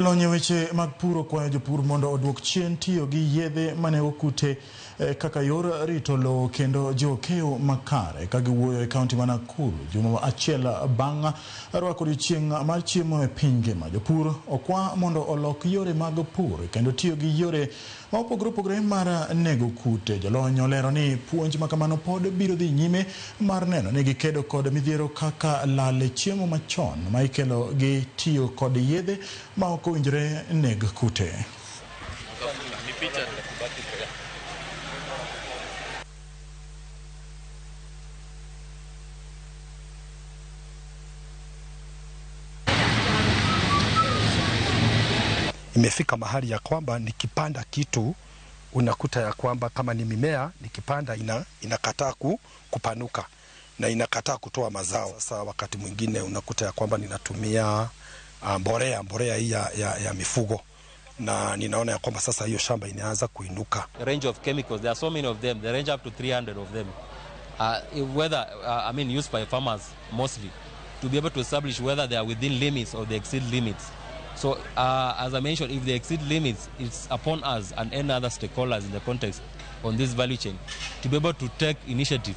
Lony e weche mag pur okwayo jopur mondo oduok chien tiyo gi yedhe manego kute kaka yor rito lowo kendo jiwo keyo makare. Ka giwuoyo e kaunti ma Nakuru juma achiel bang' rwako odiochieng' mar chiemo e piny ngima, jopur okwa mondo olok yore mag pur kendo tiyo gi yore ma opogore opogore mar nego kute. Jolony olero ni puonj ma kamano pod biro dhi nyime mar neno ni gikedo kod midhiero kaka lal e chiemo machon ma ikelo gi tiyo kod yedhe ma ok owinjore neg kute. Imefika mahali ya kwamba nikipanda kitu unakuta ya kwamba kama ni mimea nikipanda inakataa kupanuka na inakataa kutoa mazao. Sasa wakati mwingine unakuta ya kwamba ninatumia mbolea hii ya mifugo, na ninaona ya kwamba sasa hiyo shamba inaanza kuinuka. The range of chemicals, there are so many of them, they range up to 300 of them. Whether, I mean, used by farmers mostly, to be able to establish whether they are within limits or they exceed limits. So, as I mentioned, if they exceed limits, it's upon us and any other stakeholders in the context on this value chain to be able to take initiative